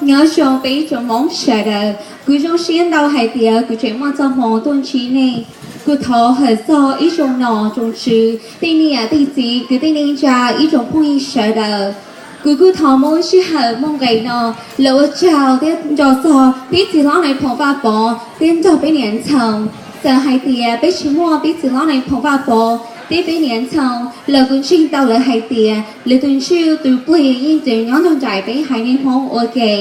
Nyob zoo peb ib tsoom Hmoob sawv daws, kuv zoo siab ntau hais tias kuv tseem muaj txoj hmoo tuaj ntsib nej. Kuv thov hawm txog ib tsoom nom tsoom tswv, tej niam tej txiv, kwv tij neej tsa, ib tsoom phooj ywg sawv daws. Kuv kuj thov muab sij hawm muaj nqis no los ua tsaug thiab nco txog peb txiv hlob Nais Phoo Vaj Pov thiab nrog peb niam ntxhoo. Txawm hais tias peb tsis muaj peb txiv hlob Nais Phoo Vaj Pov thiab peb niam ntxhoo los kuv ntseeg tau lawv hais tias lawv tus ntsuj tus plig yeej tseem nyob nrog nraim peb haiv neeg Hmoob ua ke.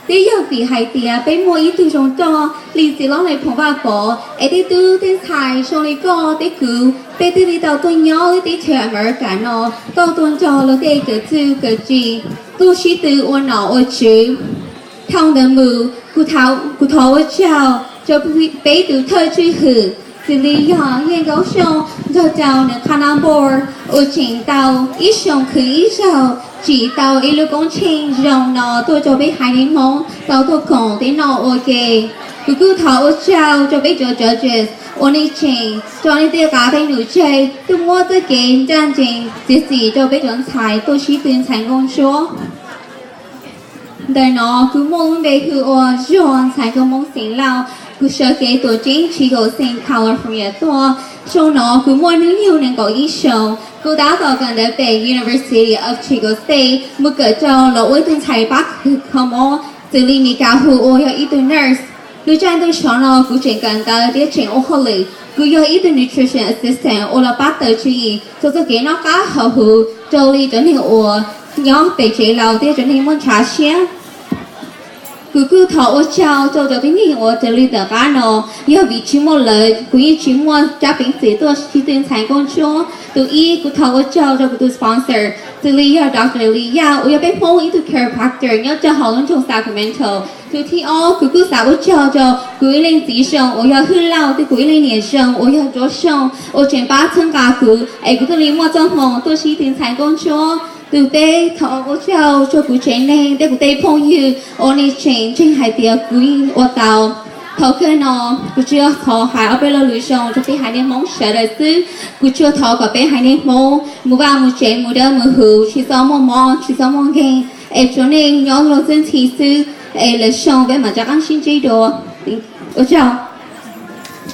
Twb yog vim hais tias peb muaj ib tug zoo roj li txiv hlob Nais Phoo Vaj Pov es tej tub tej ntxhais zoo li koj thiab kuv, peb thiaj li tau tuaj nyob lub teb chaws Amelikas no, tau tuaj nrog luag tej kawm txuj kawm ci, tuaj sib tw ua nom ua tswv. Thaum ntawd mus, kuv thov ua tsaug rau peb tus thawj tswj hwm, xws li yog Yeej Kaub Xyooj nrog rau nws qhab nab npor uas tseem tau ib xyoos khwv ib zaug tsim tau ib lub koob tsheej zoo no tuaj rau peb haiv neeg Hmoob tau tuaj koom thiab noj ua ke. Kuv kuj thov ua tsaug rau peb cov judges uas nej tseem tso nej tej qav tej num tseg tuaj muab txoj kev ncaj ncees txiav txim rau peb cov ntxhais tuaj sib tw ntxhais nkauj ntsuab. Ntawm no kuv muaj lub npe hu ua Zog Ntxhais Nkauj Hmoob Xeem Lauj. Kuv sawv kev tuam ceeb Chico State, California tuaj. Xyoo no kuv muaj hnub nyoog nees nkaum ib xyoos. Kuv tab tom kawm ntawv pem University of Chico State, mus kawm rau los ua ib tug ntxhais pab kho mob, xws li Mes Kas hu ua yog ib tug nurse. Lub caij ntuj sov no kuv tseem kawm ntawv thiab tseem ua hauj lwm. Kuv yog ib tug nutrition assistant uas los pab taws tswv yim rau txoj kev noj qab haus huv rau li cov neeg uas nyob pem tsev laus thiab cov neeg muaj ntshav siab. Kuv kuj thov ua tsaug rau cov tib neeg uas raws li tom qab no, yog vim tsis muaj lawv kuv yeej tsis muaj cab peev xwm tuaj sib tw ntxhais nkauj ntsuab. Tus ib, kuv thov ua tsaug rau kuv tus sponsor, xws li yog Doctor Li Yaj uas yog peb Hmoob ib tug chiropractor nyob rau hauv lub nroog Sacramento. Tus thib ob, kuv kuj xav ua tsaug rau kuv ib leej txiv zoo uas yog Hwj Lauj thiab kuv ib leej niam zoo uas yog Nruab Xyooj uas tseem pab txhawb nqa kuv es kuv thiaj li muaj txoj hmoo tuaj sib tw ntxhais nkauj ntsuab. Tus peb, thov ua tsaug rau kuv tsev neeg thiab kuv tej phooj ywg uas nej tseem ntseeg hais tias kuv yeej ua tau. Thaum kawg no, kuv tsuas thov hais ob peb lo lus zoo rau peb haiv neeg Hmoob sawv daws xwb. Kuv tsuas thov kom peb haiv neeg Hmoob mus vaj mus tsev mus dawb mus huv, tsis txhob muaj mob tsis txhob muaj nkeeg, es tsuas nej nyob lub xwb ntxhi xwb, es lwm xyoo peb mam rov qab sib ntsib dua. Ua tsaug.